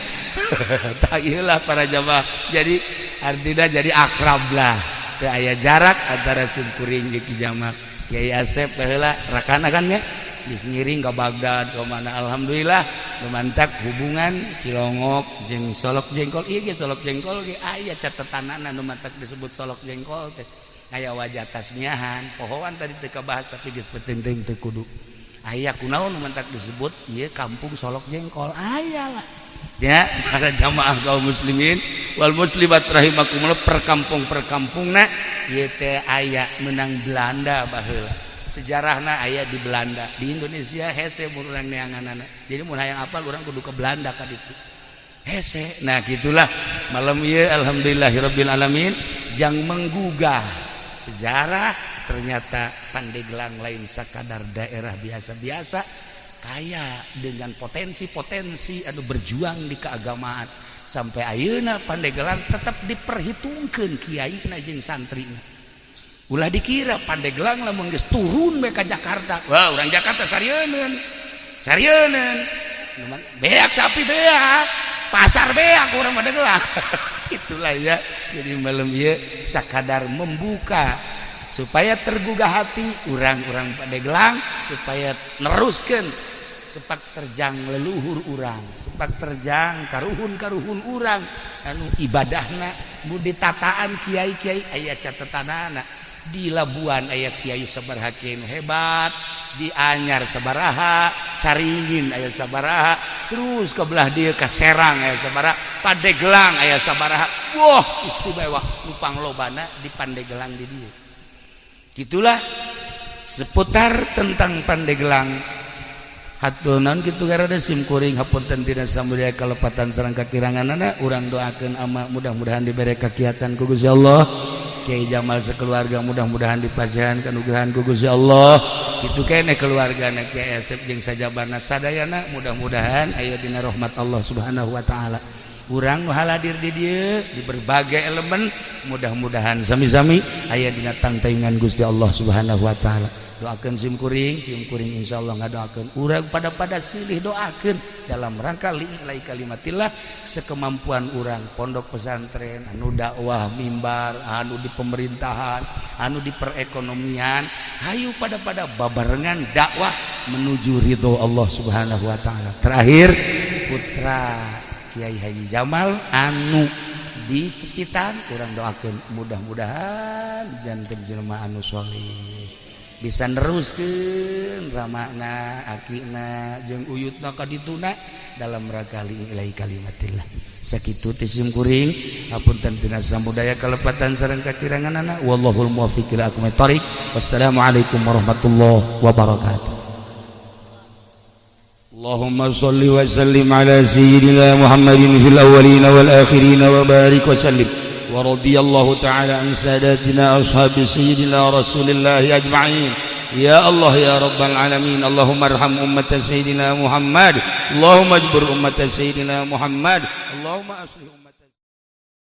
Tah, ieu lah para jamaah, jadi artinya jadi akrab lah, teu aya jarak antara sim kuring jeung Ki Jamal. Kiai Asep baheula rakana kan nya, geus ngiring ke Baghdad ke mana. Alhamdulillah, lumantak hubungan Cilongok jeung Solok Jengkol. Ieu ge Solok Jengkol ge aya catetanana. Nu mantak disebut Solok Jengkol teh aya wajah tasmiahan pohoan tadi teu kabahas, tapi geus penting teu kudu aya kunaon nu mantak disebut ieu kampung Solok Jengkol, aya lah ya. Para jamaah kaum muslimin wal muslimat rahimakumullah, perkampung perkampungna ieu teh aya menang Belanda baheula, sejarahna aya di Belanda. Di Indonesia hese mun urang neanganana, jadi mun hayang apal urang kudu ke Belanda ka ditu hese. Nah, gitulah malam ieu, alhamdulillahirabbil alamin, jang menggugah sejarah. Ternyata Pandeglang lain sakadar daerah biasa-biasa, kaya dengan potensi-potensi anu berjuang di keagamaan. Sampai ayeuna Pandeglang tetap diperhitungkan kiai na jeung santrina. Ulah dikira Pandeglang lamun geus turun bae ka Jakarta, wah, urang Jakarta sarieun sarieun, beak sapi, beak pasar, beak urang Pandeglang. Itulah ya. Jadi malam ieu sakadar membuka supaya tergugah hati orang-orang Pandeglang, supaya neruskan sepak terjang leluhur urang, sepak terjang karuhun-karuhun urang anu ibadahna mu ditataan kiai-kiai. Aya catetanana di Labuan aya kiai sabaraha, kiai nu hebat di Anyar sabaraha, Caringin aya sabaraha, terus ke belah dieu ka Serang aya sabaraha, Pandeglang aya sabaraha. Wah, istimewa, nu panglobana di Pandeglang di dieu. Gitulah seputar tentang Pandeglang. Hatur naon kitu garada sim kuring, hapunten tina samudia kalepatan sareng kakiranganana. Urang doakeun ama mudah-mudahan dibere kakiatan ku Gusti Allah, Kiai Jamal sekeluarga mudah-mudahan dipasihan kanugrahan ku Gusti Allah. Kitu keneh keluargana Kiai Asep jeung sajabana sadayana mudah-mudahan aya dina rahmat Allah Subhanahu wa taala. Urang nu haladir di dieu di berbagai elemen mudah-mudahan sami-sami aya dina tangtaingan Gusti Allah Subhanahu wa taala. Doakeun sim kuring, sim kuring insyaallah ngadoakeun urang pada-pada silih doakeun dalam rangka li'i'lai kalimatillah sekemampuan urang. Pondok pesantren anu dakwah, mimbar anu di pemerintahan, anu di perekonomian, hayu pada-pada babarengan dakwah menuju ridho Allah Subhanahu wa taala. Terakhir, putra Kiai Haji Jamal anu di sekitar kurang doakan, mudah-mudahan janten jelema anu soleh, bisa neruskeun ramana, akina, jeung uyutna ka dituna dalam rangka li'i'lai kalimatillah. Sakitu ti sim kuring, hapunten tina samudaya kalepatan sareng kakiranganana. Wallahul muwaffiq ila aqwamit thoriq. Wassalamualaikum warahmatullahi wabarakatuh. اللهم صل وسلم على سيدنا محمد في الأولين والآخرين وبارك وسلم. ورضي الله تعالى عن ساداتنا أصحاب سيدنا رسول الله أجمعين. يا الله، يا رب العالمين، اللهم ارحم أمة سيدنا محمد، اللهم اجبر أمة سيدنا محمد، اللهم أصلح.